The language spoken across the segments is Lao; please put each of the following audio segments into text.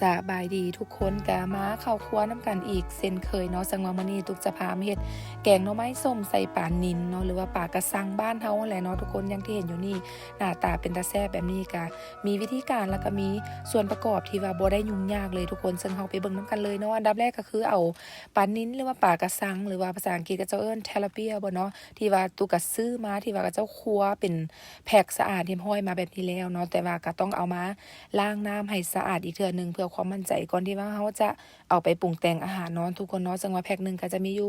ສະບາຍດີທຸກຄົນ ກະມາເຂົ້າຄົວນຳກັນອີກເຊັ່ນເຄີຍເນາະ. ເຊິ່ງວ່າມື້ນີ້ຕຸກຈະພາມາເຮັດແກງໜໍ່ໄມ້ສົ້ມໃສ່ປານິນເນາະ ຫຼືວ່າປາກະຊັງບ້ານເຮົາຫັ້ນແຫຼະເນາະທຸກຄົນ. ຢ່າງທີ່ເຫັນຢູ່ນີ້ ໜ້າຕາເປັນຕາແຊບແບບນີ້ ກະມີວິທີການ ແລ້ວກະມີສ່ວນປະກອບທີ່ວ່າບໍ່ໄດ້ຫຍຸ້ງຍາກເລີຍທຸກຄົນ. ເຊິ່ງເຮົາໄປເບິ່ງນຳກັນເລີຍເນາະ. ອັນດັບແລກກະຄືເອົາປານິນ ຫຼືວ່າປາກະຊັງ ຫຼືວ່າພາສາອັງກິດເຂົາເຈົ້າເອີ້ນ tilapia ບໍ່ເນາະ ທີ່ວ່າຕຸກກະຊື້ມາ ທີ່ວ່າເຂົາເຈົ້າຄົວເປັນແພັກສະອາດຮຽບຮ້ອຍມາແບບນີ້ແລ້ວເນາະ, ແຕ່ວ່າກະຕ້ອງເອົາມາລ້າງນ້ຳໃຫ້ສະອາດອີກເທື່ອໜຶ່ງ ເພື່ອຄວາມໝັ້ນໃຈ ກ່ອນທີ່ວ່າເຮົາຈະເອົາໄປປຸງແຕ່ງອາຫານເນາະທຸກຄົນເນາະ. ເຊິ່ງວ່າແພັກໜຶ່ງກະຈະມີຢູ່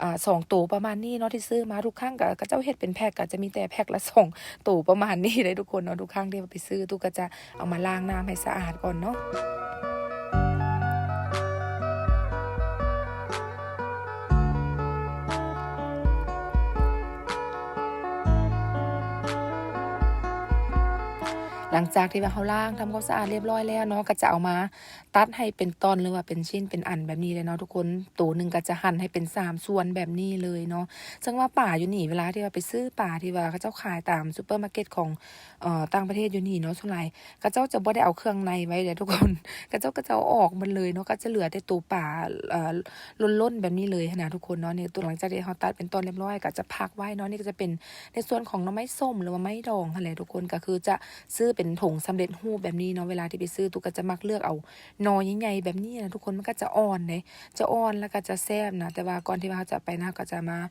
ອາ ສອງໂຕປະມານນີ້ເນາະ ທີ່ຊື້ມາທຸກຄັ້ງ ກະເຂົາເຈົ້າເຮັດເປັນແພັກ ກະຈະມີແຕ່ແພັກລະສອງໂຕປະມານນີ້ເດ້ທຸກຄົນເນາະ. ທຸກຄັ້ງທີ່ວ່າໄປຊື້ ຕຸກກະຈະເອົາມາລ້າງນ້ຳໃຫ້ສະອາດກ່ອນເນາະ. ຫຼັງຈາກທີ່ວ່າເຮົາລ້າງທຳຄວາມສະອາດຮຽບຮ້ອຍແລ້ວເນາະ ກະຈະເອົາມາຕັດໃຫ້ເປັນທ່ອນ ຫຼືວ່າເປັນຊິ້ນເປັນອັນແບບນີ້ເລີຍເນາະທຸກຄົນ. ໂຕໜຶ່ງກະຈະຫັ່ນໃຫ້ເປັນສາມສ່ວນແບບນີ້ເລີຍເນາະ. ເຊິ່ງວ່າປາຢູ່ນີ້ ເວລາທີ່ວ່າໄປຊື້ປາທີ່ວ່າເຂົາເຈົ້າຂາຍຕາມຊຸບເປີມາເກັດຂອງ ເອີ ຕ່າງປະເທດຢູ່ນີ້ເນາະ ສ່ວນຫຼາຍ ເຂົາເຈົ້າຈະບໍ່ໄດ້ເອົາເຄື່ອງໃນໄວ້ເດ້ທຸກຄົນ. ເຂົາເຈົ້າກະຈະເອົາອອກໝົດເລີຍເນາະ ກະຈະເຫຼືອແຕ່ໂຕປາ ເອີ ລົ້ນໆແບບນີ້ເລີຍຫັ້ນນະທຸກຄົນເນາະ. ນີ້ ໂຕ ຫຼັງຈາກທີ່ເຮົາຕັດເປັນທ່ອນຮຽບຮ້ອຍ ກະຈະພັກໄວ້ເນາະ. ນີ້ກະຈະເປັນໃນສ່ວນຂອງໜໍ່ໄມ້ສົ້ມ ຫຼືວ່າໄມ້ດອງຫັ້ນແຫຼະທຸກຄົນ. ກະຄືຈະຊື້ເປັນຖົງສຳເລັດຮູບແບບນີ້ເນາະ. ເວລາທີ່ໄປຊື້ ຕຸກກະຈະມັກເລືອກເອົາໜໍ່ໃຫຍ່ໆແບບນີ້ນະທຸກຄົນ ມັນກະຈະອ່ອນເດ້ ຈະອ່ອນ ແລ້ວກະຈະແຊບນະ. ແຕ່ວ່າກ່ອນທີ່ວ່າເຮົາຈະເອົາໄປນະ ເຮົາກະຈະມາ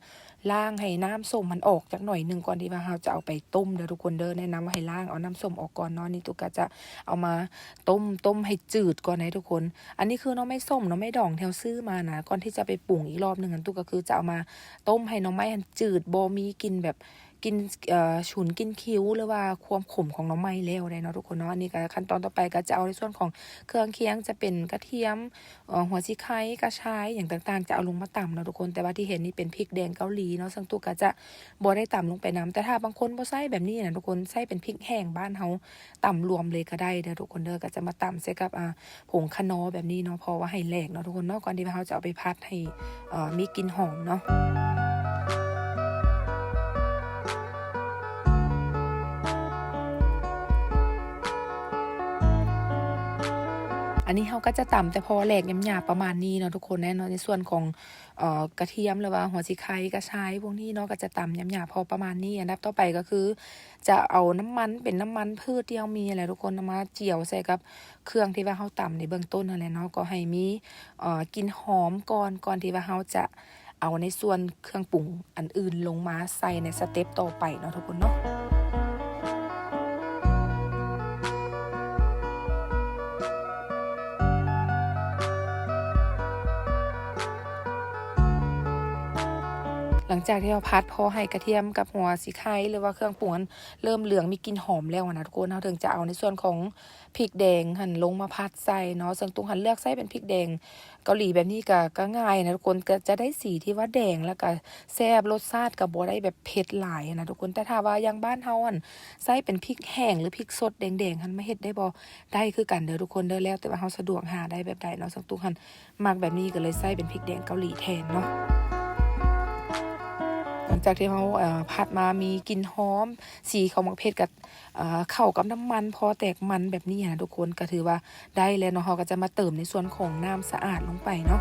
ລ້າງໃຫ້ນ້ຳສົ້ມມັນອອກຈັກໜ້ອຍໜຶ່ງ ກ່ອນທີ່ວ່າເຮົາຈະເອົາໄປຕົ້ມເດີທຸກຄົນເດີ. ແນະນຳວ່າໃຫ້ລ້າງເອົານ້ຳສົ້ມອອກກ່ອນເນາະ. ນີ້ຕຸກກະຈະເອົາມາຕົ້ມ ຕົ້ມໃຫ້ຈືດກ່ອນໃດ໋ທຸກຄົນ. ອັນນີ້ຄືໜໍ່ໄມ້ສົ້ມ ໜໍ່ໄມ້ດອງທີ່ເຮົາຊື້ມານະ ກ່ອນທີ່ຈະໄປປຸງອີກລອບໜຶ່ງຫັ້ນ ຕຸກກະຄືຈະເອົາມາຕົ້ມໃຫ້ໜໍ່ໄມ້ຫັ້ນຈືດ ບໍ່ມີກິ່ນແບບ ກິ່ນ ເອີ ຊຸນ ກິ່ນຄິວ ຫຼືວ່າຄວາມຂົມຂອງໜໍ່ໄມ້ແລ້ວໄດ໋ເນາະທຸກຄົນເນາະ. ອັນນີ້ກະຂັ້ນຕອນຕໍ່ໄປກະຈະເອົາໃນສ່ວນຂອງເຄື່ອງຄຽງ ຈະເປັນກະທຽມ ເອີ ຫົວສີໄຄ ກະຊາຍ ຫຍັງຕ່າງໆ ຈະເອົາລົງມາຕຳເນາະທຸກຄົນ. ແຕ່ວ່າທີ່ເຫັນນີ້ເປັນພິກແດງເກົາຫຼີເນາະ ເຊິ່ງຕຸກກະຈະບໍ່ໄດ້ຕຳລົງໄປນຳ. ແຕ່ຖ້າບາງຄົນບໍ່ໃສ່ແບບນີ້ນະທຸກຄົນ ໃສ່ເປັນພິກແຫ້ງບ້ານເຮົາ ຕຳລວມເລີຍກະໄດ້ເດີທຸກຄົນເດີ. ກະຈະມາຕຳໃສ່ກັບ ອາ ຜົງຂະໜໍແບບນີ້ເນາະ ເພາະວ່າໃຫ້ແຫຼກເນາະທຸກຄົນເນາະ ກ່ອນທີ່ວ່າເຮົາຈະເອົາໄປຜັດໃຫ້ ເອີ ມີກິ່ນຫອມເນາະ. ອັນນີ້ເຮົາກະຈະຕຳແຕ່ພໍແຫຼກຫຍາບໆປະມານນີ້ເນາະທຸກຄົນ. ແນ່ນອນໃນສ່ວນຂອງ ເອີ ກະທຽມ ຫຼືວ່າຫົວສີໄຄ ກະຊາຍ ພວກນີ້ເນາະ ກະຈະຕຳຫຍາບໆພໍປະມານນີ້. ອັນດັບຕໍ່ໄປກະຄື ຈະເອົານ້ຳມັນ ເປັນນ້ຳມັນພືດທີ່ເຮົາມີຫັ້ນແຫຼະທຸກຄົນ ເອົາມາຈຽວໃສ່ກັບເຄື່ອງທີ່ວ່າເຮົາຕຳໃນເບື້ອງຕົ້ນຫັ້ນແຫຼະເນາະ ກໍໃຫ້ມີ ເອີ ກິ່ນຫອມກ່ອນ ກ່ອນທີ່ວ່າເຮົາຈະເອົາໃນສ່ວນເຄື່ອງປຸງອັນອື່ນລົງມາໃສ່ໃນສະເຕັບຕໍ່ໄປເນາະທຸກຄົນເນາະ. ຫຼັງຈາກທີ່ເຮົາຜັດພໍໃຫ້ກະທຽມກັບຫົວສີໄຄ ຫຼືວ່າເຄື່ອງປຸງຫັ້ນ ເລີ່ມເຫຼືອງມີກິ່ນຫອມແລ້ວຫັ້ນນະທຸກຄົນ ເຮົາເຖິງຈະເອົາໃນສ່ວນຂອງພິກແດງຫັ້ນລົງມາຜັດໃສ່ເນາະ. ເຊິ່ງຕຸກຫັ້ນເລືອກໃຊ້ເປັນພິກແດງເກົາຫຼີແບບນີ້ກະ ກະງ່າຍນະທຸກຄົນ ກະຈະໄດ້ສີທີ່ວ່າແດງ ແລ້ວກະແຊບ ລົດຊາດກະບໍ່ໄດ້ແບບເຜັດຫຼາຍຫັ້ນນະທຸກຄົນ. ແຕ່ຖ້າວ່າຢ່າງບ້ານເຮົາຫັ້ນໃຊ້ເປັນພິກແຫ້ງ ຫຼືພິກສົດແດງໆຫັ້ນມາເຮັດໄດ້ບໍ່? ໄດ້ຄືກັນເດີທຸກຄົນເດີ ແລ້ວແຕ່ວ່າເຮົາສະດວກຫາໄດ້ແບບໃດເນາະ. ເຊິ່ງຕຸກຫັ້ນ ມັກແບບນີ້ກະເລີຍໃຊ້ເປັນພິກແດງເກົາຫຼີແທນເນາະ. ຫຼັງຈາກທີ່ເຮົາ ເອີ ຜັດມາມີກິ່ນຫອມ ສີຂອງໝາກເຜັດກະ ເອີ ເຂົ້າກັບນ້ຳມັນພໍແຕກມັນແບບນີ້ຫັ້ນນະທຸກຄົນ ກະຖືວ່າໄດ້ແລ້ວເນາະ. ເຮົາກະຈະມາເຕີມໃນສ່ວນຂອງນ້ຳສະອາດລົງໄປເນາະ.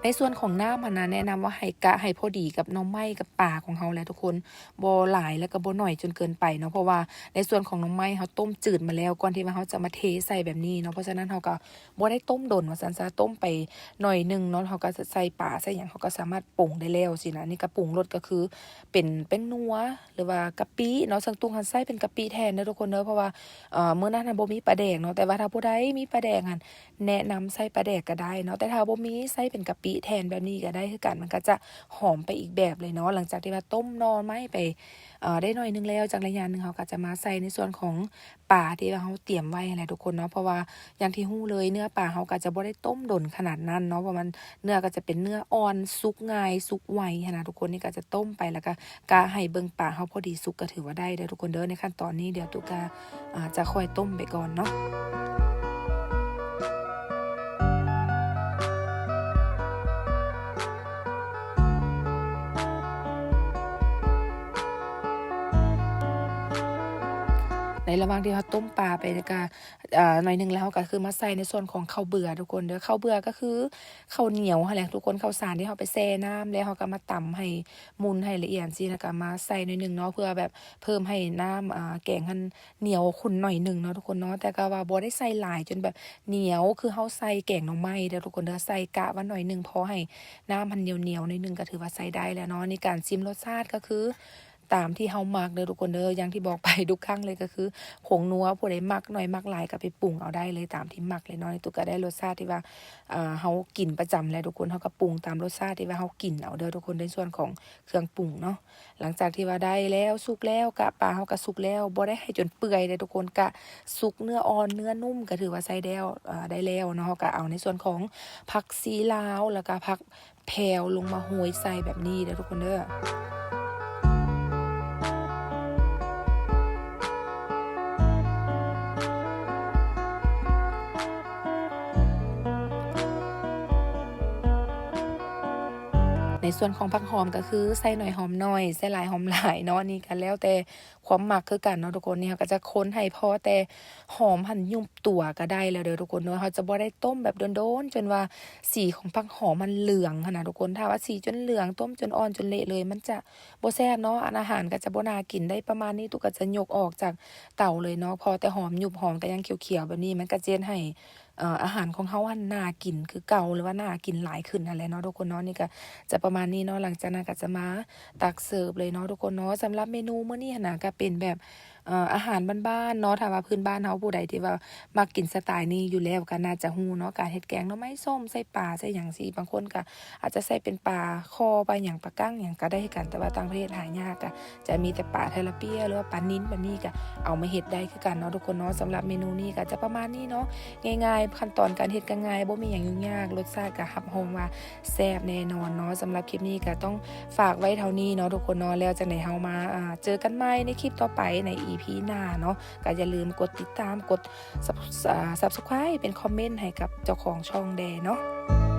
ໃນສ່ວນຂອງນ້ຳຫັ້ນນະ ແນະນຳວ່າໃຫ້ກະໃຫ້ພໍດີກັບໜໍ່ໄມ້ກັບປາຂອງເຮົາແຫຼະທຸກຄົນ. ບໍ່ຫຼາຍແລ້ວກະບໍ່ໜ້ອຍຈົນເກີນໄປເນາະ ເພາະວ່າໃນສ່ວນຂອງໜໍ່ໄມ້ເຮົາຕົ້ມຈືດມາແລ້ວ ກ່ອນທີ່ວ່າເຮົາຈະມາເທໃສ່ແບບນີ້ເນາະ. ເພາະສະນັ້ນເຮົາກະບໍ່ໄດ້ຕົ້ມດົນວ່າຊັ້ນຊະ ຕົ້ມໄປໜ້ອຍໜຶ່ງເນາະ ເຮົາກະໃສ່ປາໃສ່ຫຍັງ ເຮົາກະສາມາດປຸງໄດ້ແລ້ວຊີ້ນະ. ອັນນີ້ກະປຸງລົດກະຄືເປັນແປ້ງນົວ ຫຼືວ່າກະປິເນາະ. ເຊິ່ງຕຸກຫັ້ນໃຊ້ເປັນກະປິແທນເດີທຸກຄົນເດີ ເພາະວ່າ ເອີ ມື້ນັ້ນຫັ້ນບໍ່ມີປາແດກເນາະ. ແຕ່ວ່າຖ້າຜູ້ໃດມີປາແດກຫັ້ນ ແນະນຳໃສ່ປາແດກກະໄດ້ເນາະ ແຕ່ຖ້າບໍ່ມີໃຊ້ເປັນກະປິແທນແບບນີ້ກະໄດ້ຄືກັນ ມັນກະຈະຫອມໄປອີກແບບເລີຍເນາະ. ຫຼັງຈາກທີ່ວ່າຕົ້ມໜໍ່ໄມ້ໄປ ເອີ ໄດ້ໜ້ອຍໜຶ່ງແລ້ວ ຈັກໄລຍະໜຶ່ງເຮົາກະຈະມາໃສ່ໃນສ່ວນຂອງປາທີ່ວ່າເຮົາຕຽມໄວ້ຫັ້ນແຫຼະທຸກຄົນເນາະ. ເພາະວ່າຢ່າງທີ່ຮູ້ເລີຍ ເນື້ອປາເຮົາກະຈະບໍ່ໄດ້ຕົ້ມດົນຂະໜາດນັ້ນເນາະ ເພາະວ່າເນື້ອກະຈະເປັນເນື້ອອ່ອນ ສຸກງ່າຍ ສຸກໄວຫັ້ນນະທຸກຄົນ. ນີ້ກະຈະຕົ້ມໄປ ແລ້ວກະກະໃຫ້ເບິ່ງປາເຮົາພໍດີສຸກກະຖືວ່າໄດ້ເດີທຸກຄົນເດີ. ໃນຂັ້ນຕອນນີ້ດຽວຕຸກກະ ອາ ຈະຄ່ອຍຕົ້ມໄປກ່ອນເນາະ. ໃນລະຫວ່າງທີ່ເຮົາຕົ້ມປາໄປ ແລ້ວກໍ ເອີ ໜ້ອຍໜຶ່ງແລ້ວ ເຮົາກໍຄືມາໃສ່ໃນສ່ວນຂອງເຂົ້າເບືອທຸກຄົນເດີ. ເຂົ້າເບືອກໍຄືເຂົ້າໜຽວຫັ້ນແຫຼະທຸກຄົນ ເຂົ້າສານທີ່ເຮົາໄປແຊ່ນ້ຳ ແລ້ວເຮົາກໍມາຕຳໃຫ້ໝຸ່ນໃຫ້ລະອຽດຊີ້ ແລ້ວກໍມາໃສ່ໜ້ອຍໜຶ່ງເນາະ ເພື່ອແບບເພີ່ມໃຫ້ນ້ຳ ອ່າ ແກງຫັ້ນໜຽວຂຸ້ນໜ້ອຍໜຶ່ງເນາະທຸກຄົນເນາະ. ແຕ່ກໍວ່າບໍ່ໄດ້ໃສ່ຫຼາຍຈົນແບບໜຽວ ຄືເຮົາໃສ່ແກງໜໍ່ໄມ້ເດີທຸກຄົນເດີ ໃສ່ກະວ່າໜ້ອຍໜຶ່ງ ພໍໃຫ້ນ້ຳຫັ້ນໜຽວໆໜ້ອຍໜຶ່ງ ກໍຖືວ່າໃສ່ໄດ້ແລ້ວເນາະ. ໃນການຊິມລົດຊາດກໍຄື ຕາມທີ່ເຮົາມັກເດີທຸກຄົນເດີ ຢ່າງທີ່ບອກໄປທຸກຄັ້ງເລີຍ ກໍຄືຜົງນົວ ຜູ້ໃດມັກໜ້ອຍມັກຫຼາຍກໍໄປປຸງເອົາໄດ້ເລີຍ ຕາມທີ່ມັກເລີຍເນາະ. ນີ້ຕຸກກໍໄດ້ລົດຊາດທີ່ວ່າ ເຮົາກິນປະຈຳແຫຼະທຸກຄົນ ເຮົາກໍປຸງຕາມລົດຊາດທີ່ວ່າເຮົາກິນເອົາເດີທຸກຄົນ ໃນສ່ວນຂອງເຄື່ອງປຸງເນາະ. ຫຼັງຈາກທີ່ວ່າໄດ້ແລ້ວ ສຸກແລ້ວ ກະປາເຮົາກໍສຸກແລ້ວ ບໍ່ໄດ້ໃຫ້ຈົນເປື່ອຍເດ້ທຸກຄົນ ກະສຸກເນື້ອອ່ອນເນື້ອນຸ້ມ ກໍຖືວ່າໃຊ້ແລ້ວ ເອີ ໄດ້ແລ້ວເນາະ. ເຮົາກໍເອົາໃນສ່ວນຂອງຜັກຊີລາວ ແລ້ວກໍຜັກ ແຜ່ວລົງມາໂຮຍໃສ່ແບບນີ້ເດີທຸກຄົນເດີ. ໃນສ່ວນຂອງຜັກຫອມກໍຄືໃສ່ໜ້ອຍຫອມໜ້ອຍ ໃສ່ຫຼາຍຫອມຫຼາຍເນາະ ອັນນີ້ກໍແລ້ວແຕ່ ຄວາມມັກຄືກັນເນາະທຸກຄົນ. ນີ້ເຮົາກໍຈະຄົນໃຫ້ພໍແຕ່ຫອມຫັ້ນຍຸບຕົວກໍໄດ້ແລ້ວເດີທຸກຄົນເດີ. ເຮົາຈະບໍ່ໄດ້ຕົ້ມແບບດົນໆ ຈົນວ່າສີຂອງຜັກຫອມມັນເຫຼືອງຫັ້ນນະທຸກຄົນ. ຖ້າວ່າສີຈົນເຫຼືອງ ຕົ້ມຈົນອ່ອນຈົນເລະເລີຍ ມັນຈະບໍ່ແຊບເນາະ ອັນອາຫານກໍຈະບໍ່ໜ້າກິນ. ໄດ້ປະມານນີ້ ຕຸກກໍຈະຍົກອອກຈາກເຕົາເລີຍເນາະ. ພໍແຕ່ຫອມຍຸບ ຫອມກໍຍັງຂຽວໆແບບນີ້ ມັນກໍຈະເຮັດໃຫ້ ເອີ ອາຫານຂອງເຮົາຫັ້ນໜ້າກິນຄືເກົ່າ ຫຼືວ່າໜ້າກິນຫຼາຍຂຶ້ນຫັ້ນແຫຼະເນາະທຸກຄົນເນາະ. ນີ້ກໍຈະປະມານນີ້ເນາະ. ຫຼັງຈາກນັ້ນກໍຈະມາຕັກເສີບເລີຍເນາະທຸກຄົນເນາະ. ສຳລັບເມນູມື້ນີ້ຫັ້ນນະ ກໍເປັນແບບ ເອີ ອາຫານບ້ານໆເນາະ. ຖ້າວ່າພື້ນບ້ານເຮົາຜູ້ໃດທີ່ວ່າມັກກິນສະໄຕນີ້ຢູ່ແລ້ວ ກໍໜ້າຈະຮູ້ເນາະ ການເຮັດແກງໜໍ່ໄມ້ສົ້ມ ໃສ່ປາໃສ່ຫຍັງຊີ້. ບາງຄົນກໍອາດຈະໃສ່ເປັນປາຄໍ ປາຫຍັງ ປາກັ້ງຫຍັງກໍໄດ້ຄືກັນ ແຕ່ວ່າຕ່າງປະເທດຫາຍາກ ກໍ ຈະມີແຕ່ປາໄທລາເປຍ ຫຼືວ່າປານິນ ແບບນີ້ກໍເອົາມາເຮັດໄດ້ຄືກັນເນາະທຸກຄົນເນາະ. ສຳລັບເມນູນີ້ກໍຈະປະມານນີ້ເນາະ ງ່າຍໆ ຂັ້ນຕອນການເຮັດກໍງ່າຍ ບໍ່ມີຫຍັງຫຍຸ້ງຍາກ ລົດຊາດກໍຮັບຮອງວ່າແຊບແນ່ນອນເນາະ. ສຳລັບຄລິບນີ້ກໍຕ້ອງຝາກໄວ້ເທົ່ານີ້ເນາະທຸກຄົນເນາະ. ແລ້ວຈັ່ງໃດເຮົາມາ ເຈີກັນໃໝ່ໃນຄລິບຕໍ່ໄປ ໃນອີພີໜ້າເນາະ. ກໍຢ່າລືມກົດຕິດຕາມ ກົດ Sub- ເອີ Subscribe ເປັນຄອມເມັນໃຫ້ກັບເຈົ້າຂອງຊ່ອງແດ່ເນາະ.